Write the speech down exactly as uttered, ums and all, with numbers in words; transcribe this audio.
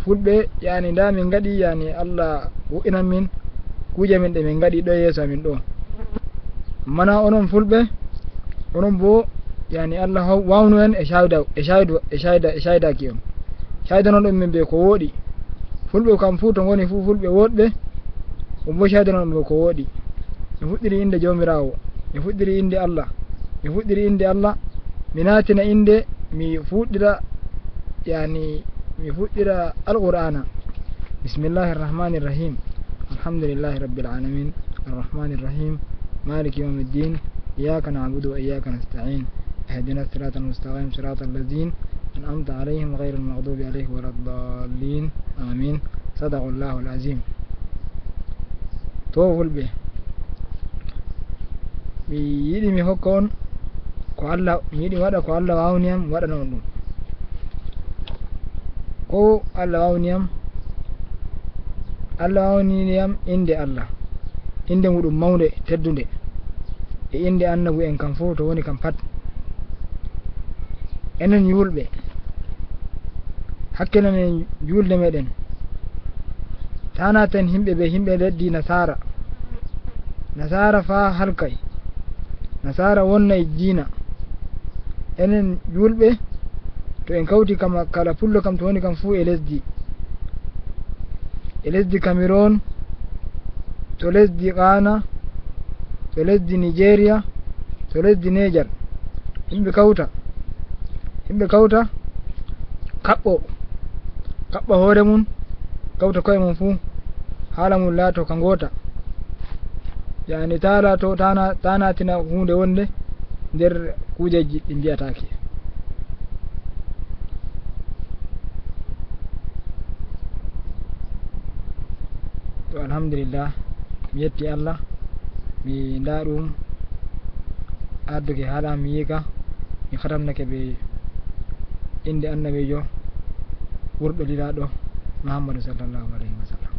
Fulɓe, yani, nda min ngaɗi, yani, Allah wo'inan min kuuje min ɗe min ngaɗi ɗo yeeso amin ɗo. Mana onon Fulɓe, onon bo, yani, Allah haw-, wawnu en e cayda, e cayda, e cayda, e caydaki on. Caydanoɗon min be ko wooɗi. Fulɓe kam fuu to ngoni fuu Fulɓe woɗɓe, on bo caydanoɗon min ko wooɗi. Mi fuɗɗiri innde Joomiraawo, mi fuɗɗiri innde Allah, mi fuɗɗiri innde Allah, mi naatina innde, mi fuɗɗira, yani, mi fuɗɗira Alqur'aana. بسم الله الرحمن الرحيم. الحمد لله رب العالمين. الرحمن الرحيم. مالك يوم الدين. إياك نعبد وإياك نستعين. اهدنا الصراط المستقيم. صراط الذين أنعمت عليهم غير المغضوب عليهم ولا الضالين. آمين. صدق الله العظيم. To Fulɓe, mi yiɗi mi hokka on ko Allah, mi yiɗi mi waɗa ko Allah wawni am, mi waɗana on ɗum. Ko Allah wawni am, Allah wawnini am innde Allah, innde muɗum mawnde, teddunde, e innde annabu'en kam fuu to woni kam pat. Enen Julɓe, hakkilanen juulde meɗen. Taa naaten himɓe be himɓe leddi Nasaara. Nasaara faa halkay. Nasaara wonnay diina. Enen Julɓe, to en kawti kama kala Pullo kam to woni kam fuu e lesdi. E lesdi Cameroon, to lesdi Ghana, to lesdi Nigeria, to lesdi Niger. Himɓe kawta. Himɓe kawta, kaɓɓo. Kaɓɓa hoore mum, kawta ko'e mum fuu. Haala mum laato ka ngoota. Yani, taa laato, taa na-, taa naatina huunde wonde nder kuujeeji ɗi mbiyataake. To, alhamdulillah, mi yetti Allah, mi ndaa ɗum adduki haala mi yiika, mi khatamnake be innde annabiijo wurɗo lilaaɗo Muhammadu sallallahu alayhi wa sallam.